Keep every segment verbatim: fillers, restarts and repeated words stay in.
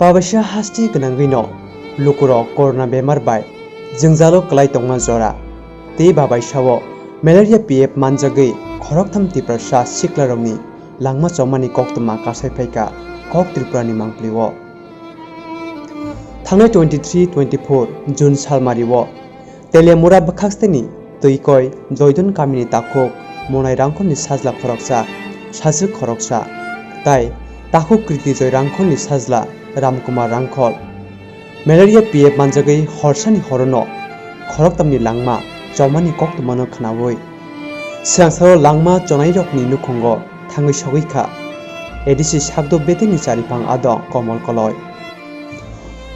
Babaisa haste gwnangwi no lukurok corona bemar bai jwngjalo kwlai tongma jora tei babaisao malaria P F manjagwi khoroktham Tiprasa siklarokni langma chomani koktwma kasai phaikha kok Tripurani mangpilio. Thangnai twenty three twenty four June salmario Telemura bwkhaksteni Twikoi Joydon kamini takhuk Monai Rangkholni sajla khoroksa, sajwk khoroksa, tai takhuk Kriti Joy Rangkholni sajla Ramkumar Rangkhol. Malaria P F manjagwi horsani horono khoroktamni langma chomani koktwmano khnaui swrangsaro langma chonairokni nukhungo thangwi sogwi kha A D C Sakdo bedekni chariphang adong Komol Koloi.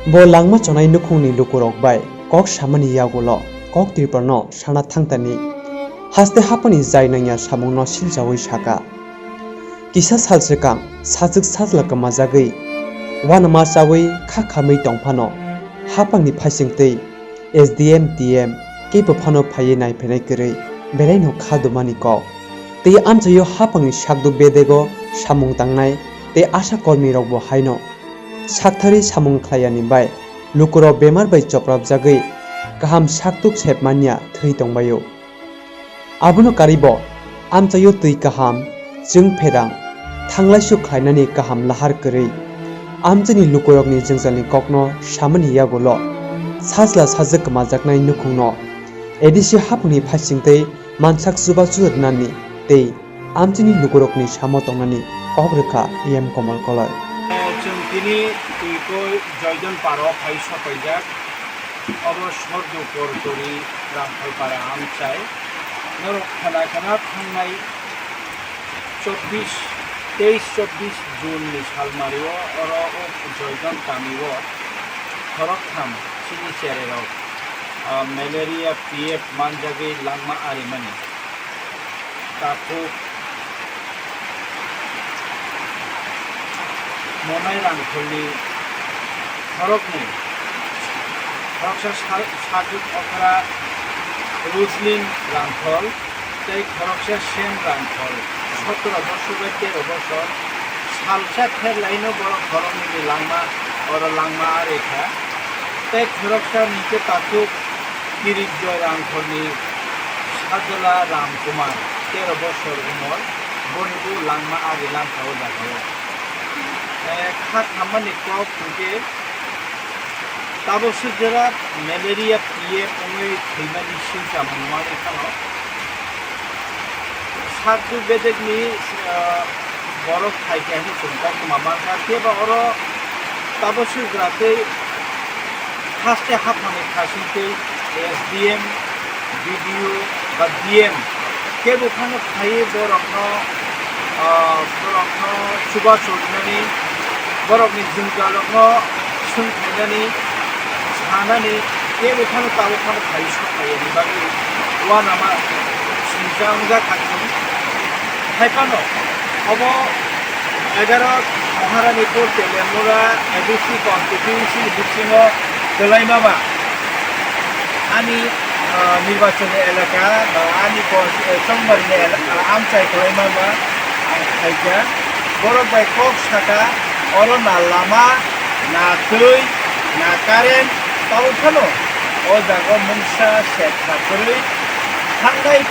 Bo langma chonai nukhungni lukurok bai kok samani yagulo kok Tripurano sana thangtani haste haphangni jai nangya samungno silchaui saka. Kisa sal swkang sajwk sajla kwmajagwi uanama chaui kha khamwi tongphano haphangni phaisingtwi S D M, T M kebo phano phaiwi naiphainai kwrwi belaino kha dumani kok. Tei amchaio haphangni sakduk bedego samung tangnai tei asha kormirokbo haino sakthari samung khlaiyani bai lukurok bemar bai choprapjagwi kaham saktuk sepmanya thwi tongbaio. Abono karwibo amchaio twi kaham, chwng pherang, thanglaisu khlainani kaham lahar kwrwi amchaini lukurokni jwngjalni kokno samani yagulo sajla sajwk kwmajaknai nukhungno A D C haphangni phaisingtwi mansak chubachu rwnani tei amchini lukurokni samo tongnani kok rwkha E M Komol Koloi. Chwng tini Twikoi Joydon paro phai sopaijak. Obo Sordu Korkori Ramkholpara amchai. Norok khana khana thangnai chobbish, teis chobbish June ni salmario oro o Joydon kamio khoroktham chini chererok, ah, malaria P F manjagwi langma arimani. Takhuk Monai Rangkholni khoroknwi, khoroksa sa-, Sajwk Okra Ruslin Rangkhol tei khoroksa Sen Rangkhol, sotoro bosor bai tero bosor, salsa therlaino borok khoroknwini langma, oro langma arekha. Tei khoroksa ni khe takhuk Kirit Joy Rangkholni sajla Ram Kumar, tero bosor umor, bonibo langma ari langkha o jagao. Eh, kha khammani kok hwnkhe tabuk swk jora malaria P F wngwi thwimani silchamo wngmani phano. Sakduk bedekni, ah, borok phai khe hinwi chwng koktwma mankha, phiya ba oro tabuk swk jora tei haste haphangni khasing tei S D M, B D O ba D M kebo phano phaiwi borokno, ah, borokno chubachu rwnani, borokni jwngjalrokno swng khainani, sanani, kebo phano tabuk phano phaiwi sok khaiyani bagwi uanama singcha wngjak kha chwng. Hai phano obo egaroh Maharanipur Telemura A D C constituency ni bisingo kwlaima ba ani, ah, nirbachoni elaka ba ani cons-, eh, chongbarni elaka amchai kwlaima ba ang khaijak. Borok bai kok saka, oro na lama, na twi, na current, tabuk phano o jaga o mungsa sep kha kwrwi thangnai.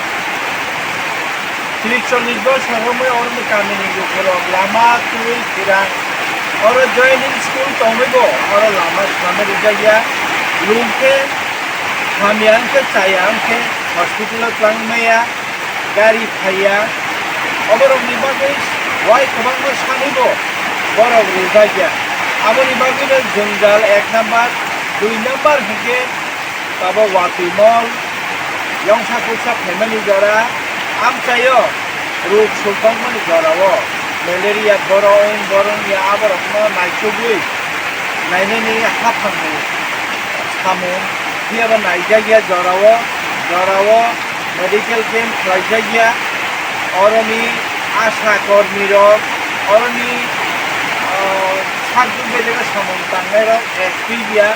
Tris chollish bosor romwi oroni kamini lukurok lama twi kwrang. Oro joining school tongwibo oro lama swnamwi rijak ya. Lung khe hamya wngkhe chaya wngkhe hospital o twlang maya, gari phaiya. Oborokni bagwi wai kwbangma sanwibo borok rijak ya. Aboni bagwino jwngjal ek number, dui number hwnkhe Tabuk watwi mol, yongsa kuksa phaimani jora, amchaio ruk suk tongmani jorao malaria borok wng borok wngya aborokno naichugwi nainani haphangni samung phiyaba naijakya jorao, jorao medical camp khlaijakya. Oroni asha kormirok, oroni, ah, sakjwk bedekhe samung tangnairok active ya.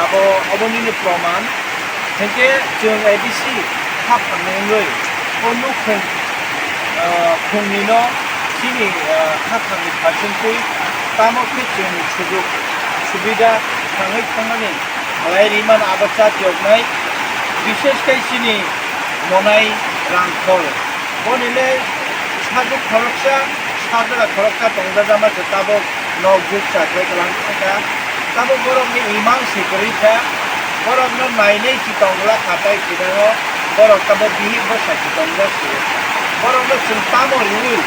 Abo, obo nini proman. Hinkhe chwng A D C haphangni wngwi o nukhung, ah, khungnwino chini, ah, haphangni phaisingtwi tamo khe chwng sujuk Subida thangwi thangmani halai rimano abo chatioknai, bishesh khe chini monai rangkhol. Boni le sajwk khoroksa, sajwla khoroksa tongdajama se tabuk nok bukcha khe kwlang thangkha. Tabuk borokni imang se kwrwi kha, borokno nainai si tongla khatai kwbangma borok tabuk bihik bwsai se tongjak se. Borokno chwng tamo rwui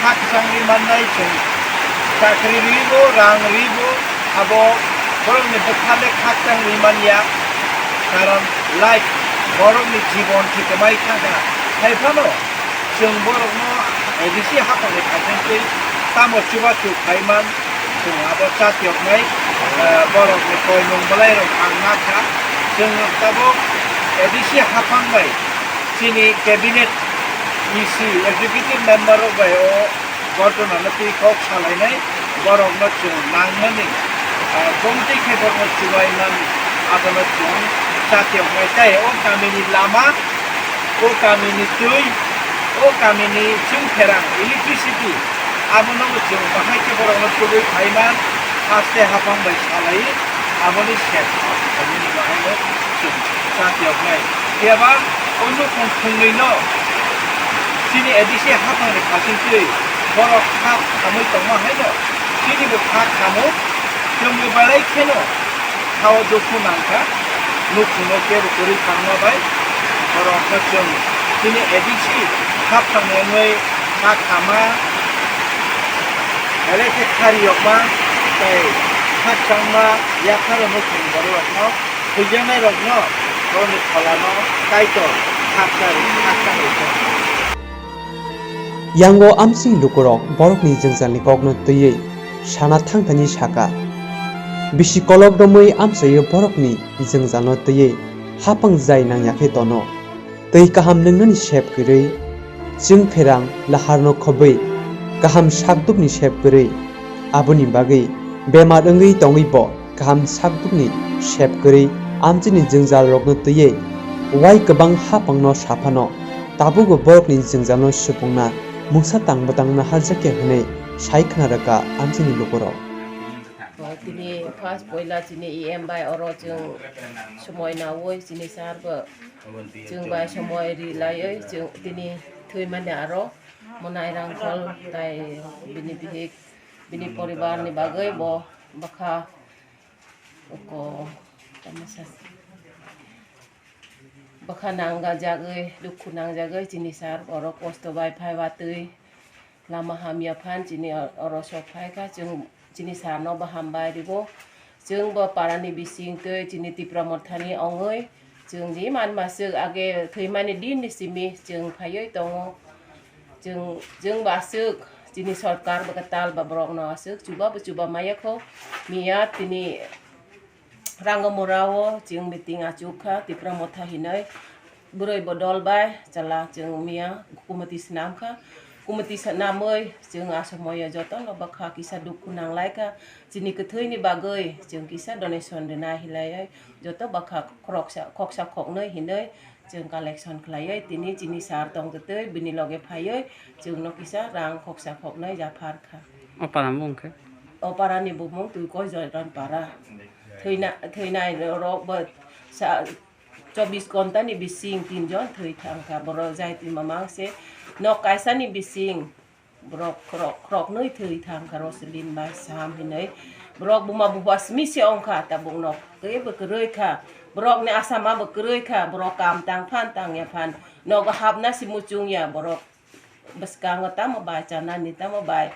khakchangwi mannai chwng chakri rwibo, rang rwibo, abo borokni bwkha le khakchang rwi manya, karon life borokni jibon thwikwmai thangkha. Hai phano chwng borokno A D C haphangni phaisingtwi tamo chubachu khai man, chwng abo chatioknai, eh, borokni koimung bwlairok ang nakha. Chwng tabuk A D C haphang bai chini cabinet, E C, executive member rok bai o gortonano twi kok salainai, borokno chwng nangmani, ah, gomtwi khe borokno chubai man, abono chwng chatioknai. Tei o kamini lama, o kamini twi, o kamini chwngpherang, electricity, abono bo chwng bahai khe borokno tubui phai man, haste haphang bai salai, aboni sep khaimani bahaino chwng chatioknai. Phiya ba o nukhung thwngwi no chini A D C haphangni phaisingtwi borok kha khamwi tongma haino chini bo kha khamwi chwngwi belai kheno khao dukhu nangkha. Nukhungo kebo kwrwi thangma bai borok no chwng chini A D C haphangni wngwi kha khama belai khe khariyokma tei khakchangma yapharo nukhung bororokno. Huijaknairokno borokni pholano Kaitor khakchang, khakchang rwkha. Yango amsini lukurok borokni jwngjalni kokno twiwi sana thangthani saka. Bisi kolok romwi amchaio borokni jwngjalno twiwi hapang jai nangya khe tono. Twi kaham nwngnani sep kwrwi, chwngpherang laharno khobwi, kaham sakdukni sep kwrwi, aboni bagwi bemar wngwi tongwi bo kaham sakdukni sep kwrwi amchini jwngjalrokno twiwi wai kwbang hapangno saphano tabukbo borokni jwngjalno supungna mungsa tang bwtang naharjakya hwnwi sai khna rwkha amchini lukurok. Tini first poila chini E M bai oro chwng somoi naui chini sir bo chwng bai somoi ri laiwi chwng tini thwi mani aro monai rangkhol tai bini bihik bini poribar ni bagwi bo bwkha ko tamo sa bwkha nangajagwi dukhu nangjagwi chini sir oro kosto bai phai watwi. Lama hamya phan chini oro sok phai kha, chwng chini sir no bo hambai rwo. Chwng bo para ni bising twi chini Tipra Motha ni ongwi chwng di man maswk age thwimani din ni simi chwng phaiwi tongo. Chwng, chwng bo aswk chini sorkar bo kwtal ba borok no aswk chuba bo chuba maya kho miya tini Rangamura o chwng meeting achuk kha, Tipra Motha hinwi bwrwi bodol bai chwla chwng miya committee swnam kha. Committee swnamwi chwng a somoio jotono bwkha kisa dukhu nang lai kha. Chini kwthwini bagwi chwng kisa donation rwna hinlaiwi joto bwkha khoroksa, khoksa khoknwi hinwi chwng collection khlaiwi tini chini sir tong twtwi bini loge phaiwi chwngno kisa rang khoksa khoknwi japhar kha. O para ni bumung khe? O para ni bumung Twikoi Joyran para. Thwina-, thwinai rok bo sa-, chobbish ghonta ni bising tin jon thwi thang kha. Borok jai twi mamang se nok kaisa ni bising borok khorok, khoroknwi thwi thang kha Roselin bai Sam hinwi. Borok buma buba simi se ong kha, tabuk nok kebo kwrwi kha. Borok ni asama bo kwrwi kha, borok kam tang phan tang ya phan. Nogo hapna si muchung ya borok. Bwskango tamo bai chanani, tamo bai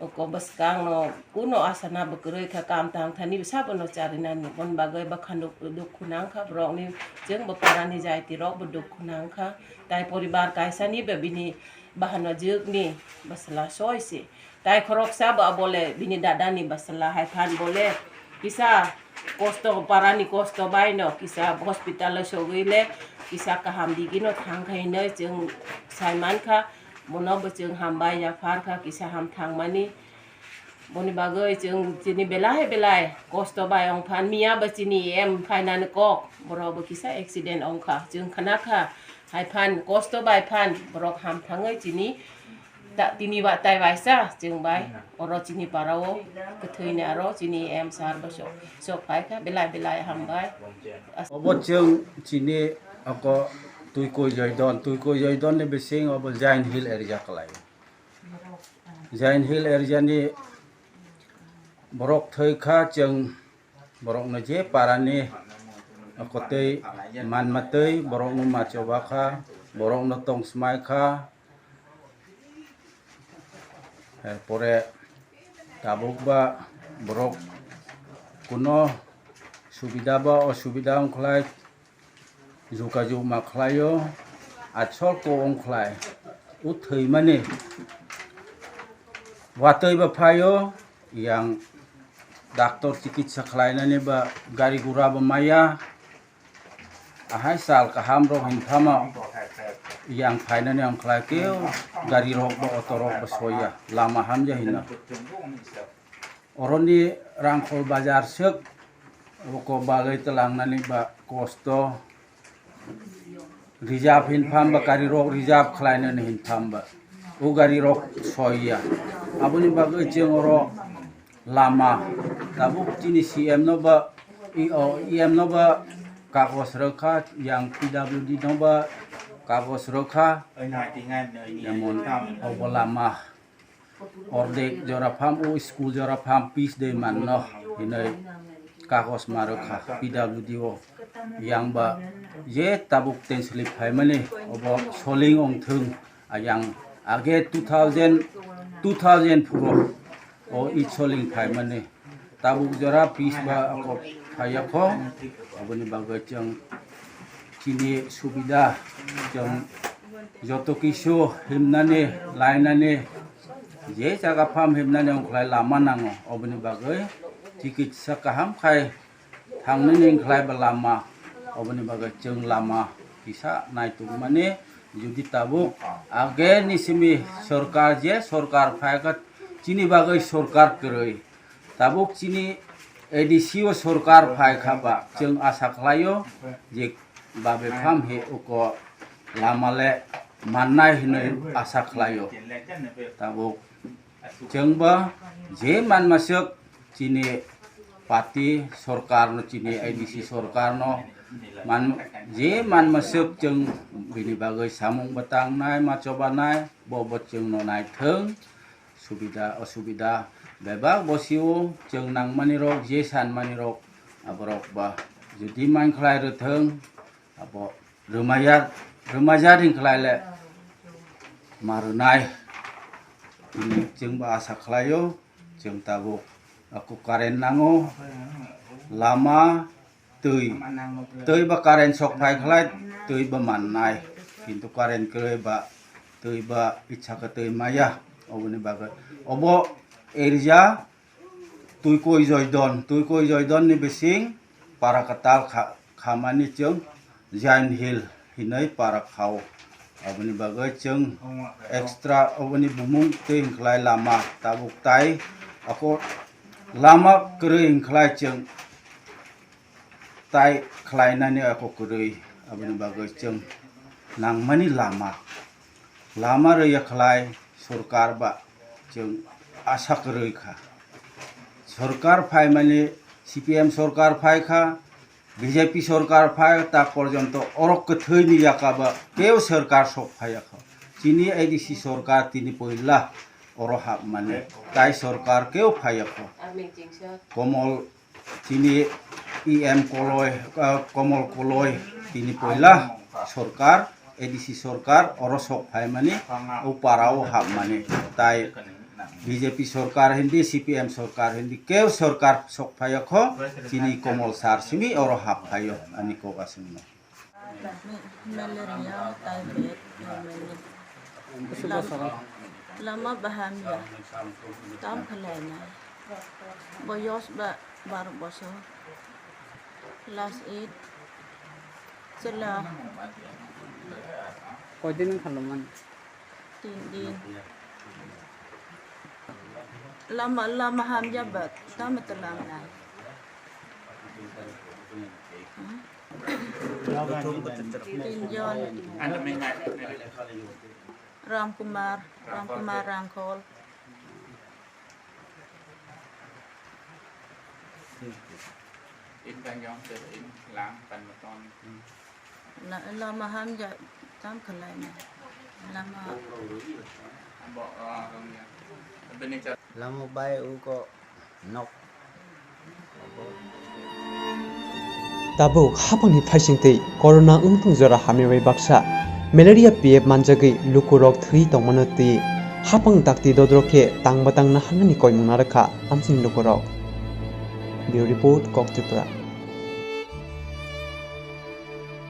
oko bwskangno kuno asana bo kwrwi kha, kam tang thani sabo no charinani. Boni bagwi bwkha nuk-, dukhu nang kha borokni, chwng bo parani jaiti rok bo dukhu nang kha. Tai poribar kaisa ni bo bini bahano jwk ni bwsla soi se. Tai khoroksa bo abole bini dada ni bwsla hai phan bole kisa kosto, para ni kosto bai no kisa hospital o sogwi le kisa kaham digi no thang kha hinwi chwng sai man kha. Bono bo chwng hambai yaphar kha kisa ham thang mani. Boni bagwi chwng chini belai belai kosto bai ong phan miya bo chini em phainani kok borok bo kisa accident ong kha chwng khna kha hai phan kosto bai phan borok ham thangwi chini Ta tini ba tai waisa chwng bai oro chini para o kwthwini aro chini M sir bo sok sok phai kha belai belai hambai. Obo chwng chini ako Tuikoi Joidon, Tuikoi Joidon ni bising obo Jain Hill area kwlai. Jain Hill area ni borok thwi kha, chwng borokno je parani kotwi manmatwi borokno machoba kha, borokno tong smai kha. Erpore tabuk ba borok kuno subida ba osubida wngkhlai, jukajuma khlaio, achol ko wngkhlai, o thwimani watwi ba phaio, yang doctor chikitsa khlainani ba gari gura bo maya, ahai sal kaham rok hinphama yang phainani wngkhlai khe gari rok bo auto rok bo soya lama hamya hino. Oroni Rangkhol bazar swk oko bagwi twlangnani ba kosto. Reserve hinpham ba gari rok reserve khlainani hinpham ba. O gari rok soiya. Aboni bagwi chwng oro lama. Tabuk chini C M no ba, E O, E M no ba kagos rwkha, yang P W D no ba kagos rwkha. Jemon obo lama. Ordek jora pham o school jora pham pis de manno hinoi kagos ma rwkha P W D o. Yang ba je tabuk tenslip phaimani obo soling ongthwng, ayang age two thousand, two thousand phuro o i soling phaimani. Tabuk jora pis ba ako phaiya kho, aboni bagwi chwng chini subida, chwng joto kisu himnani, lainani, je jaga pham himnani wngkhlai lama nango, oboni bagwi chikitsa kaham khai thangnani wngkhlai ba lama, oboni bagwi chwng lama kisa naitukmani, jodi tabuk age ni simi sorkar, je sorkar phaikha chini bagwi sorkar kwrwi, tabuk chini A D C o sorkar phai kha ba, chwng asa khlaio je babe pham he uko lama le mannai hinwi asa khlaio. Tabuk chwng ba je manmaswk chini party sorkar no, chini A D C sorkar no man, je manmaswk chwng bini bagwi samung bwtangnai, ma chobanai, bo bo chwng no naithwng. Subida osubida bebak bosio chwng nangmani rok, je sanmani rok, aborok ba jodi man khlai rwthwng, abo rwmaya, rwmajak ring khlai le ma rwnai hwnwi chwng ba asa khlaio. Chwng tabuk ako current nango, lama, twi. Twi ba current sok phai khlai, twi ba mannai. Kintu current kwrwi ba twi ba itsa khe twi maya. Oboni bagwi obo area Tuikoi Joidon, Tuikoi Joidon ni bising para kwtal kha-, khamani chwng Jain Hill hinwi para khao. Aboni bagwi chwng extra oboni bumung twi hwnkhlai lama tabuk tai ako lama kwrwi hwnkhlai chwng tai khlainani ako kwrwi, aboni bagwi chwng nangmani lama, lama rwya khlai sorkar ba chwng asa kwrwi kha. Sorkar phaimani C P M sorkar phai kha, B J P sorkar phai tak porjonto orok kwthwini yaka ba keu sorkar sok phaiya kha. Chini A D C sorkar tini poila oro hapmani, tai sorkar keu phaiya kha. Komol Chini E M Koloi, ah, Komol Koloi, tini poila sorkar, A D C sorkar, oro sok phaimani, o para o hapmani. Tai B J P sorkar hindi, C P M sorkar hindi, keu sorkar sok phaiya kho, chini Komol sar simi oro hap phaio, ani kok aswngno. Malaria, typhoid, pneumonia. Lam-, lama baham ya. Tam khlaina. Boyos ba bar bosor. Class eight. Chwla. Koidin wng kha lama? Tin din. Lama, lama hamya ba, tamo to lama nai. Hmm? Tin jon. Ramkumar, Ramkumar Rangkhol. In kan jong ter in lang pan maton. Na lama ham ja tam khalai na. Lama. Abo, ah, rong ya. Bini char. Lama bai uko nok. Tabuk hapangni phaisingtwi corona wngthung jora hamya bai baksa malaria P F manjagwi lukurok thwi tongmano twi hapang dakti dodrok khe tangba tangna hanani koimung narwkha amchini lukurok. Bureau Report, Kok Tripura.